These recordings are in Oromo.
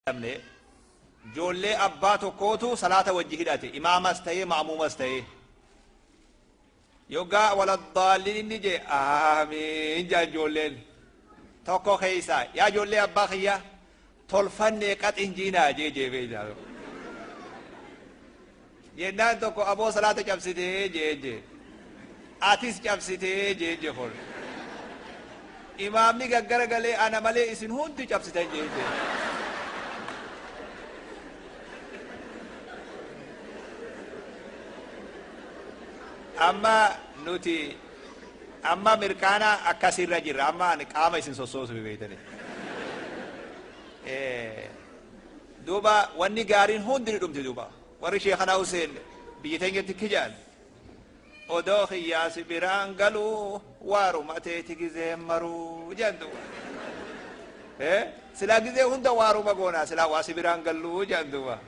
Dhabne joollee abbaa tokkootu salaata wajji hidhate, imaamas ta'ee ma'muumas ta'ee. Yoggaa waladdaalliin inni jee aamiin jaan joolleen tokko keeysaa, yaa joollee abbaa kiyya, tolfannee qax hin jiinaa jee jee beeytaa jennaan, tokko aboo salaata cabsitee jee jee, atis cabsitee jee jee. Kun imaamni gaggara galee, ana malee isin hundi cabsitan jee jee. Amma nuti amma mirkaana akkasirra jirra. Amma ani qaama isin sossoosu beeytani. Duuba wanni gaariin hundi ni dhumti. Duuba warri Sheekhanaa Huseen biyya teenyatti kijaan odoo kiyyaasi biraan galuu waaruma teeti gizeen maruu jedhan. Duuba silaa gizee hunda waaruma goonaa, silaa waa si biraan galluu jedhan. Duuba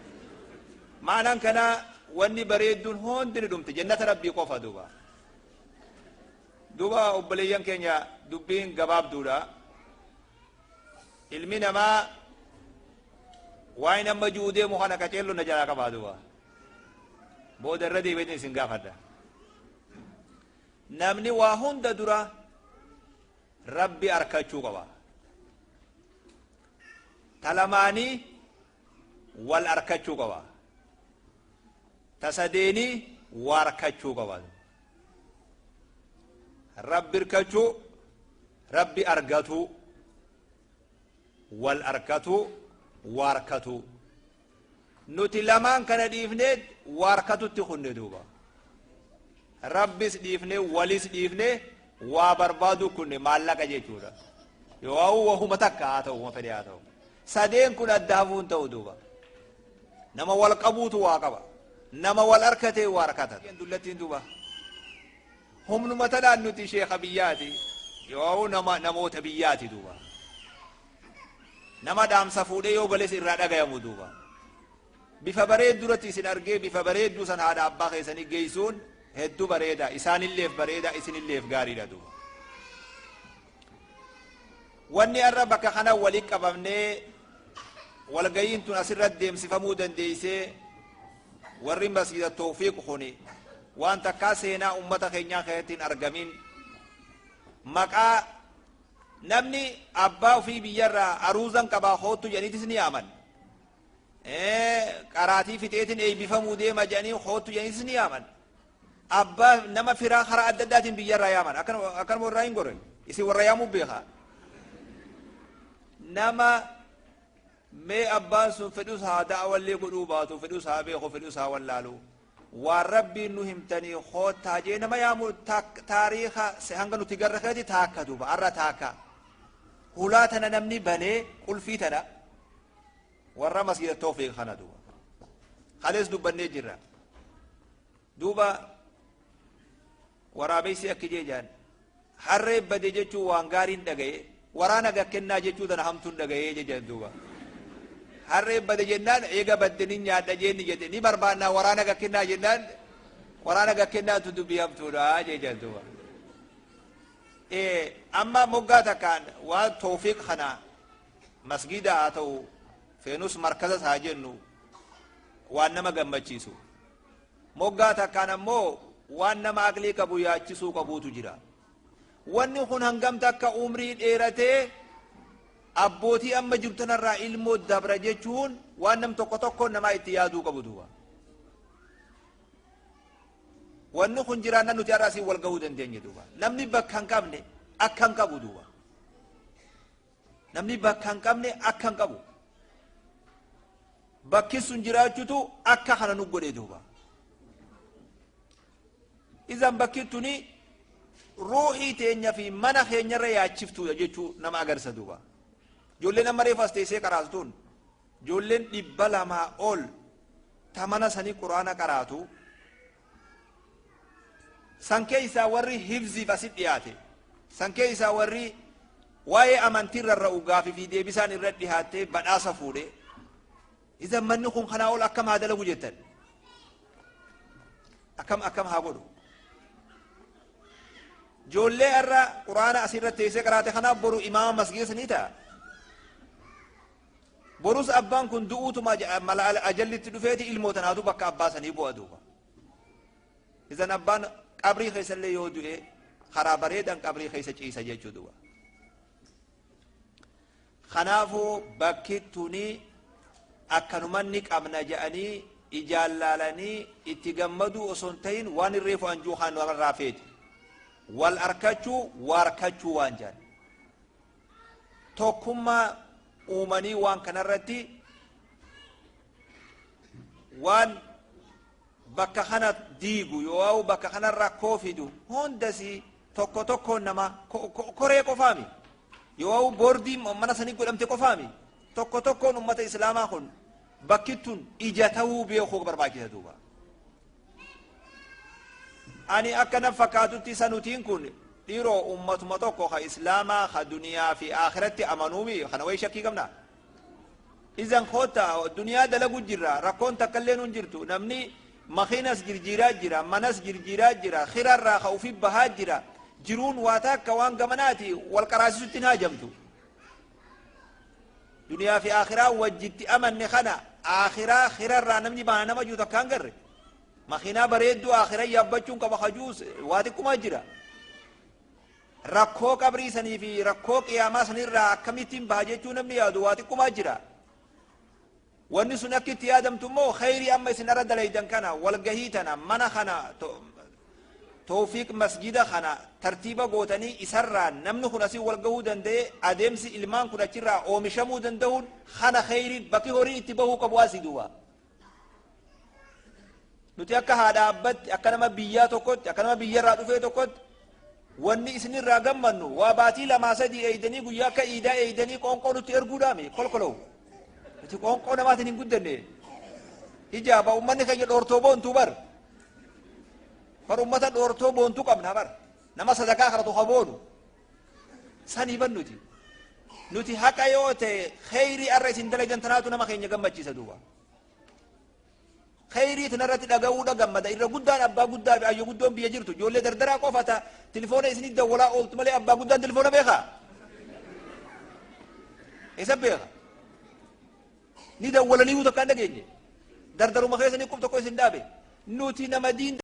maanaan kana wanni bareedduun hundi ni dhumti, jannata Rabbii qofa. Duuba obboleeyyan keenya, dubbiin gabaabduudha. Ilmi namaa waa'in amma ji'uu deemu kana qaceello na jalaa qabaa. Duuba booda irra deebiin isin gaafadha. Namni waa hunda dura Rabbi arkachuu qaba, talamaanii wal arkachuu qaba, tasadeenii waa arkachuu qaba. Rabbi arkachuu, Rabbi argatuu, wal arkatuu, waa arkatuu. Nuti lamaan kana dhiifnee waa arkatutti kunne. Duuba Rabbis dhiifne, walis dhiifne, waa barbaadu kunne, maallaqa jechuudha. Yoo wahuma takka haa ta'u, wahuma fedhe haa ta'u, sadeen kun adda hafuu hin ta'u. Duuba nama wal qabuutu waa qaba, nama wal arkatee waa arkata. Dullattiin duuba humnuma tanaan nuti sheeka biyyaati yoo nama namoota biyyaati. Duuba nama dhaamsa fuudhee yoo gales irraa dhagayamu. Duuba bifa bareedduratti isin argee, bifa bareedduu san haadha abbaa keessanii geessuun hedduu bareeda, isaanilleef bareeda, isinilleef gaariidha. Duuba wanni har'a bakka kana walitti qabamnee walgayiin tun asirratti deemsifamuu dandeeysee, warri Masjida Tawfiiq kuni waan takkaa seenaa ummata keenyaa keessatti hin argamin, maqaa namni abbaa ofii biyyarraa aruuzan qabaa koottu jedhaniitis ni yaaman, qaraatii fixeetiin eebbifamuu deema jedhanii koottu jedhaniitis ni yaaman, abbaa nama firaa karaa adda addaatiin biyyarraa yaaman. Akkanuma warraa hin gore, isin warra yaamuu beekaa. Nama mee abbaan sun fedhus haa da'awallee godhuu baatu, fedhus haa beeku, fedhus haa wallaalu, waan Rabbiin nu himtanii koottaa jee nama yaamu taariika hanga nuti garra keeti taakka. Duuba arra taakka hulaa tana namni banee qulfii tana warra Masjida Tawfiiq kana. Duuba kalees dubbannee jirra. Duuba waraabessi akki jee jaan, harree bade jechuu waan gaariin dhagaye, waraana gakkennaa jechuu tana hamtuun dhagayee jejan. Duuba harree bade jennaan, eega badde ni nyaadha jeenni jedhe, ni barbaannaa waraana gakkennaa jennaan, waraana gakkennaatu dubbii hamtuudha jejan. Duuba amma moggaa takkaan waan Tawfiiq kana masgida haa ta'u, feenus markazas haa jennu, waan nama gammachiisu, moggaa takkaan ammoo waan nama aqlii qabu yaachisuu qabuutu jira. Wanni kun hangam takka umrii dheeratee abbootii amma jirtu tanarraa ilmoo dabra jechuun waan nam tokko tokko namaa itti yaaduu qabu. Duuba wanni kun jiraannan nuti har'a asiin wal gahuu dandeenye. Duuba namni bakka hin qabne akka hin qabu. Duuba namni bakka hin qabne akka hin qabu, bakki sun jiraachutu akka kana nu godhe. Duuba izan bakki tuni ruuxii teenya fi mana keenyarra yaachiftuudha jechuu nama agarsa. Duuba ijoolleen amma reefu as teessee qaraatu, ijoolleen 200 ol ta mana sanii Quraana qaraatu san keeysaa, warri hifziif asit dhiyaate san keeysaa, warri waa'ee amantii rarra'u gaafii fi deebisaan irra dhihaattee badhaasa fuudhe. Idan manni kun kanaa ol akkam haa dalagu jettan? Akkam akkam haa godhu? Ijoollee irra Quraana asirra teessee qaraate kanaaf boru imaama masgiida sanii ta'a. Borus abbaan kun du'uutuma mala ajallitti dhufeeti ilmoo tanaatu bakka abbaa sanii bu'a duuba. Isan abbaan qabrii keessallee yoo du'e karaa bareedan qabrii keessa ciisa jechuu duuba. Kanaafuu bakki tuni akkanuman ni qabna je'anii ijaan laalanii itti gammaduu osoo hin ta'in waan irreefu anjuu kaan namarraa feeti. Wal arkachuu waarkachuu waan jedhan. Tokkummaa uumanii waan kanarratti waan bakka kana diigu yoo bakka kana rakkoo fidu hundasii tokko tokkoon nama koree qofaami yoo boordii mana sanii godhamte qofaami tokko tokkoon ummata islaamaa kun bakki tun ija ta'uu beekuu barbaachisa duuba. Ani akka na fakkaatutti sanutiin kun dhiiroo ummatuma tokko ka islaamaa ka duniyaa fi akhiratti amanuumi kana wayi shakkii qabna. Izan koota duniyaa dalagu jirra, rakkoon takka illee nun jirtu, namni makiinas jirjiiraa jira, manas jirjiiraa jira, khirarraa ka ufi bahaa jira, jiruun waa takka waan gamanaati wal qaraasisutti hin haajamtu. Duniyaa fi akhiraa wajjitti amanne kana akhiraa khirarraa namni baana nama jiru takka hin garre. Makiinaa bareedduu akhiraa yaabbachuun qaba hajuus waa xiqqumaa jira. Rakkoo qabrii sanii fi rakkoo qiyaamaa sanirraa akkamittiin baha jechuu namni yaadu waa xiqqumaa jira. Wanni sun akka itti yaadamtu immoo khayrii amma isin irra dalaydan kana walgahii tana mana kana tawfiiq masjida kana tartiiba gootanii isarraa namni kun asii walgahuu danda'e adeemsi ilmaan kun achirraa oomishamuu danda'uun kana khayriin bakki horiin itti bahuu qabu asii duuba. Nuti akka haadha abbatti, akka nama biyyaa tokkotti, akka nama biyyarraa dhufee tokkotti wanni isinirraa gammannu waa baatii lamaa sadii eeydanii guyyaa akka iidaa eeydanii qoonqoo nutti erguudhaami kolkoloo. Nuti qoonqoo namaatiin hin guddanne. Ijaaba ummanni keenya dhoortoo boontuu bar. Bar ummata dhoortoo boontuu qabna bar. Nama sadakaa kadhatu ha boonu. Sanii ban nuti. Nuti haqa yoo ta'e kheyrii arra isin dalaydan tanaatu nama keenya gammachiisa duuba. Kheyrii tanarratti dhaga'uudha gammada. Irra guddaan abbaa guddaa fi ayyo guddoon biyya jirtu ijoollee dardaraa qofa ta tilifoona isinii dawwalaa ooltu malee abbaa guddaan tilifoona beekaa? Isa beeka? Ni dawwalanii takka hin dhageenye. Dardaruma keessa ni qub tokko isin dhaabe. Nuti nama diin